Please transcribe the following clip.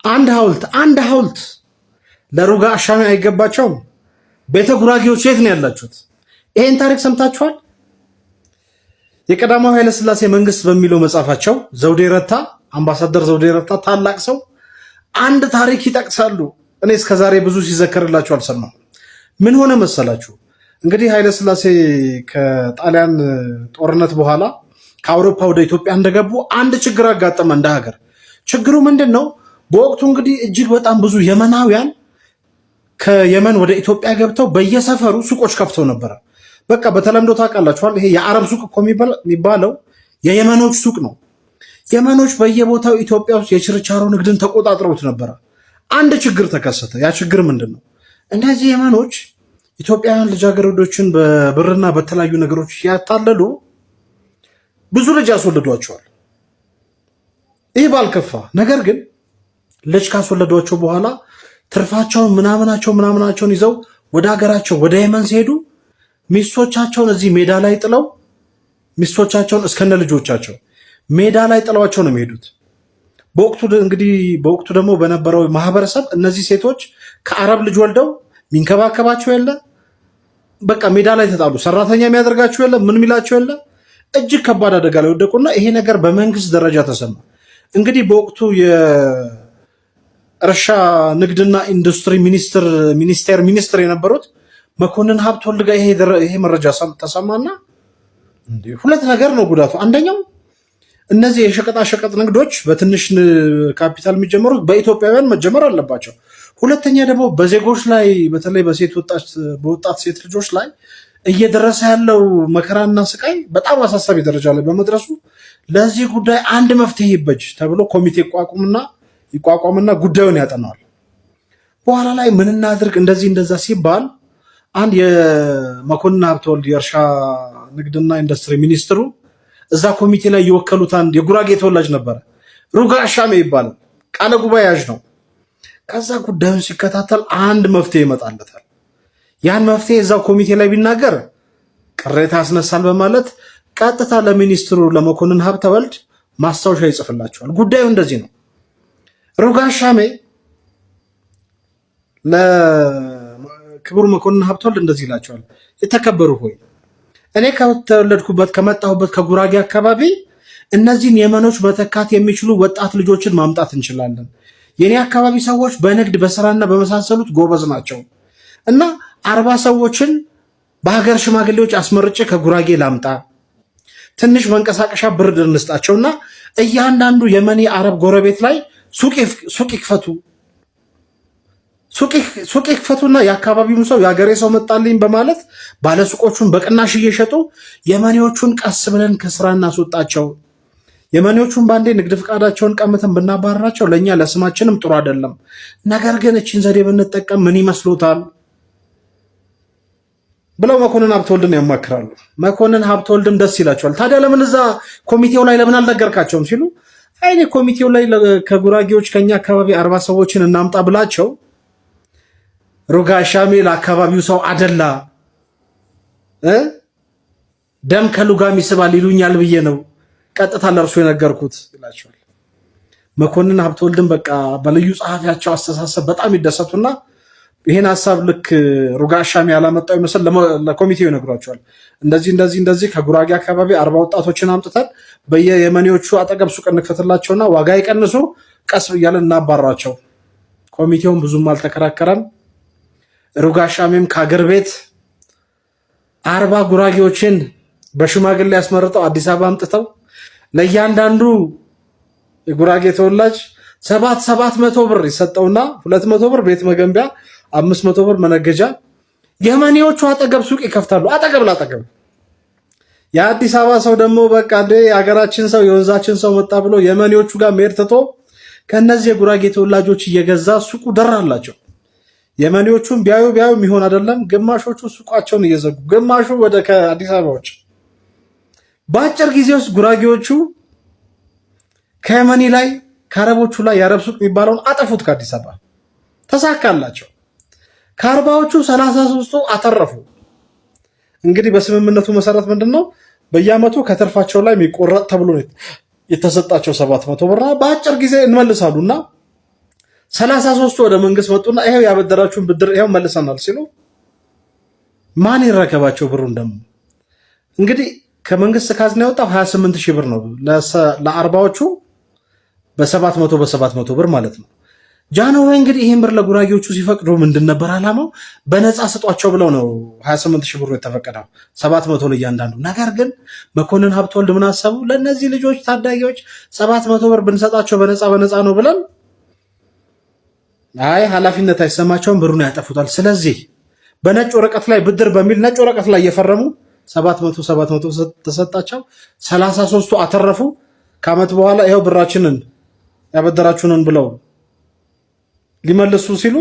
አንድ ሐውልት፣ አንድ ሐውልት ለሩጋ አሻሚ አይገባቸውም? ቤተ ጉራጌዎች የት ነው ያላችሁት? ይሄን ታሪክ ሰምታችኋል? የቀዳማዊ ኃይለሥላሴ መንግስት በሚለው መጽሐፋቸው ዘውዴ ረታ፣ አምባሳደር ዘውዴ ረታ ታላቅ ሰው አንድ ታሪክ ይጠቅሳሉ። እኔ እስከዛሬ ብዙ ሲዘከርላችሁ አልሰማሁም። ምን ሆነ መሰላችሁ? እንግዲህ ኃይለሥላሴ ከጣሊያን ጦርነት በኋላ ከአውሮፓ ወደ ኢትዮጵያ እንደገቡ አንድ ችግር አጋጠመ እንደ ሀገር። ችግሩ ምንድን ነው? በወቅቱ እንግዲህ እጅግ በጣም ብዙ የመናውያን ከየመን ወደ ኢትዮጵያ ገብተው በየሰፈሩ ሱቆች ከፍተው ነበረ። በቃ በተለምዶ ታውቃላችኋል፣ ይሄ የአረብ ሱቅ እኮ የሚባለው የየመኖች ሱቅ ነው። የመኖች በየቦታው ኢትዮጵያ ውስጥ የችርቻሮ ንግድን ተቆጣጥረውት ነበረ። አንድ ችግር ተከሰተ። ያ ችግር ምንድን ነው? እነዚህ የመኖች ኢትዮጵያውያን ልጃገረዶችን በብርና በተለያዩ ነገሮች ያታለሉ ብዙ ልጅ ያስወልዷቸዋል። ይህ ባልከፋ፣ ነገር ግን ልጅ ካስወለዷቸው በኋላ ትርፋቸውን ምናምናቸው ምናምናቸውን ይዘው ወደ ሀገራቸው ወደ የመን ሲሄዱ ሚስቶቻቸውን እዚህ ሜዳ ላይ ጥለው፣ ሚስቶቻቸውን እስከነ ልጆቻቸው ሜዳ ላይ ጥለዋቸው ነው የሚሄዱት። በወቅቱ እንግዲህ በወቅቱ ደግሞ በነበረው ማህበረሰብ እነዚህ ሴቶች ከአረብ ልጅ ወልደው የሚንከባከባቸው የለ፣ በቃ ሜዳ ላይ ተጣሉ። ሰራተኛ የሚያደርጋቸው የለ፣ ምን የሚላቸው የለ። እጅግ ከባድ አደጋ ላይ ወደቁና ይሄ ነገር በመንግስት ደረጃ ተሰማ። እንግዲህ በወቅቱ የእርሻ ንግድና ኢንዱስትሪ ሚኒስትር ሚኒስቴር ሚኒስትር የነበሩት መኮንን ሀብተወልድ ጋር ይሄ መረጃ ተሰማና ሁለት ነገር ነው ጉዳቱ። አንደኛው እነዚህ የሸቀጣሸቀጥ ንግዶች በትንሽ ካፒታል የሚጀመሩት በኢትዮጵያውያን መጀመር አለባቸው። ሁለተኛ ደግሞ በዜጎች ላይ፣ በተለይ በሴት በወጣት ሴት ልጆች ላይ እየደረሰ ያለው መከራና ስቃይ በጣም አሳሳቢ ደረጃ ላይ በመድረሱ ለዚህ ጉዳይ አንድ መፍትሄ ይበጅ ተብሎ ኮሚቴ ይቋቋምና ጉዳዩን ያጠናዋል። በኋላ ላይ ምን እናድርግ እንደዚህ እንደዛ ሲባል አንድ የመኮንን ሀብተወልድ የእርሻ ንግድና ኢንዱስትሪ ሚኒስትሩ እዛ ኮሚቴ ላይ የወከሉት አንድ የጉራጌ ተወላጅ ነበረ። ሩጋ አሻሜ ይባላል። ቃለ ጉባኤ ያዥ ነው። ከዛ ጉዳዩን ሲከታተል አንድ መፍትሄ ይመጣለታል። ያን መፍትሄ እዛው ኮሚቴ ላይ ቢናገር ቅሬታ ያስነሳል በማለት ቀጥታ ለሚኒስትሩ ለመኮንን ሀብተወልድ ማስታወሻ ይጽፍላቸዋል። ጉዳዩ እንደዚህ ነው። ሩጋ አሻሜ ለክቡር መኮንን ሀብተወልድ እንደዚህ ይላቸዋል። የተከበሩ ሆይ፣ እኔ ከተወለድኩበት ከመጣሁበት ከጉራጌ አካባቢ እነዚህን የመኖች መተካት የሚችሉ ወጣት ልጆችን ማምጣት እንችላለን። የኔ አካባቢ ሰዎች በንግድ በስራና በመሳሰሉት ጎበዝ ናቸው እና 40 ሰዎችን በሀገር ሽማግሌዎች አስመርጬ ከጉራጌ ላምጣ። ትንሽ መንቀሳቀሻ ብር እንስጣቸውና እያንዳንዱ የመኒ አረብ ጎረቤት ላይ ሱቅ ይክፈቱ። ሱቅ ይክፈቱና የአካባቢውን ሰው የሀገሬ ሰው መጣልኝ በማለት ባለሱቆቹን በቅናሽ እየሸጡ የመኔዎቹን ቀስ ብለን ከስራ እናስወጣቸው። የመኔዎቹን ባንዴ ንግድ ፈቃዳቸውን ቀምተን ብናባረራቸው ለእኛ ለስማችንም ጥሩ አይደለም። ነገር ግን እችን ዘዴ ብንጠቀም ምን ይመስሎታል? ብለው መኮንን ሀብተወልድን ያማክራሉ። መኮንን ሀብተወልድም ደስ ይላቸዋል። ታዲያ ለምን እዛ ኮሚቴው ላይ ለምን አልነገርካቸውም ሲሉ፣ አይኔ ኮሚቴው ላይ ከጉራጌዎች ከኛ አካባቢ 40 ሰዎችን እናምጣ ብላቸው ሩጋ ሻሜ ለአካባቢው ሰው አደላ፣ ደም ከሉጋም ይስባል ይሉኛል ብዬ ነው ቀጥታ ለእርሱ የነገርኩት ይላቸዋል። መኮንን ሀብተወልድን በቃ በልዩ ጸሐፊያቸው አስተሳሰብ በጣም ይደሰቱና ይህን ሀሳብ ልክ ሩጋ ሻሜ ያላመጣው ይመስል ለኮሚቴው ይነግሯቸዋል። እንደዚህ እንደዚህ እንደዚህ ከጉራጌ አካባቢ 40 ወጣቶችን አምጥተን በየየመኔዎቹ አጠገብ ሱቅ እንክፈትላቸውና ዋጋ ይቀንሱ፣ ቀስ እያለን እናባራቸው። ኮሚቴውን ብዙም አልተከራከረም። ሩጋ ሻሜም ከአገር ቤት 40 ጉራጌዎችን በሽማግሌ ያስመርጠው አዲስ አበባ አምጥተው ለእያንዳንዱ የጉራጌ ተወላጅ 700 ብር ይሰጠውና 200 ብር ቤት መገንቢያ፣ 500 ብር መነገጃ የመኔዎቹ አጠገብ ሱቅ ይከፍታሉ። አጠገብ ላጠገብ። የአዲስ አበባ ሰው ደግሞ በቃ እንደ የሀገራችን ሰው የወንዛችን ሰው መጣ ብሎ የመኔዎቹ ጋር መሄድ ትቶ ከእነዚህ የጉራጌ ተወላጆች እየገዛ ሱቁ ደራላቸው። የመኔዎቹን ቢያዩ ቢያዩ የሚሆን አይደለም። ግማሾቹ ሱቃቸውን እየዘጉ፣ ግማሹ ወደ ከአዲስ አበባ ውጭ። በአጭር ጊዜ ውስጥ ጉራጌዎቹ ከየመኒ ላይ ከአረቦቹ ላይ የአረብ ሱቅ የሚባለውን አጠፉት ከአዲስ አበባ። ተሳካላቸው። ከ40ዎቹ 33ቱ አተረፉ። እንግዲህ በስምምነቱ መሰረት ምንድን ነው በየዓመቱ ከትርፋቸው ላይ የሚቆረጥ ተብሎ የተሰጣቸው 700 ብር በአጭር ጊዜ እንመልሳሉ እና 33ቱ ወደ መንግስት መጡና ይኸው ያበደራችሁን ብድር ይኸው መልሰናል ሲሉ ማን ይረከባቸው ብሩን? ደግሞ እንግዲህ ከመንግስት ካዝና የወጣው 28 ሺህ ብር ነው ለአርባዎቹ በ700 በ700 ብር ማለት ነው። ጃንሆይ እንግዲህ ይህን ብር ለጉራጌዎቹ ሲፈቅዱ ምንድን ነበር ዓላማው? በነፃ ስጧቸው ብለው ነው 28 ሺህ ብሩ የተፈቀደው 700 ለእያንዳንዱ። ነገር ግን መኮንን ሀብተወልድ ምን አሰቡ? ለእነዚህ ልጆች ታዳጊዎች 700 ብር ብንሰጣቸው በነፃ በነፃ ነው ብለን አይ ኃላፊነት አይሰማቸውም፣ ብሩን ያጠፉታል። ስለዚህ በነጭ ወረቀት ላይ ብድር በሚል ነጭ ወረቀት ላይ እየፈረሙ 700 700 ተሰጣቸው። 33ቱ አተረፉ። ከዓመት በኋላ ይኸው ብራችንን ያበደራችሁንን ብለው ሊመልሱ ሲሉ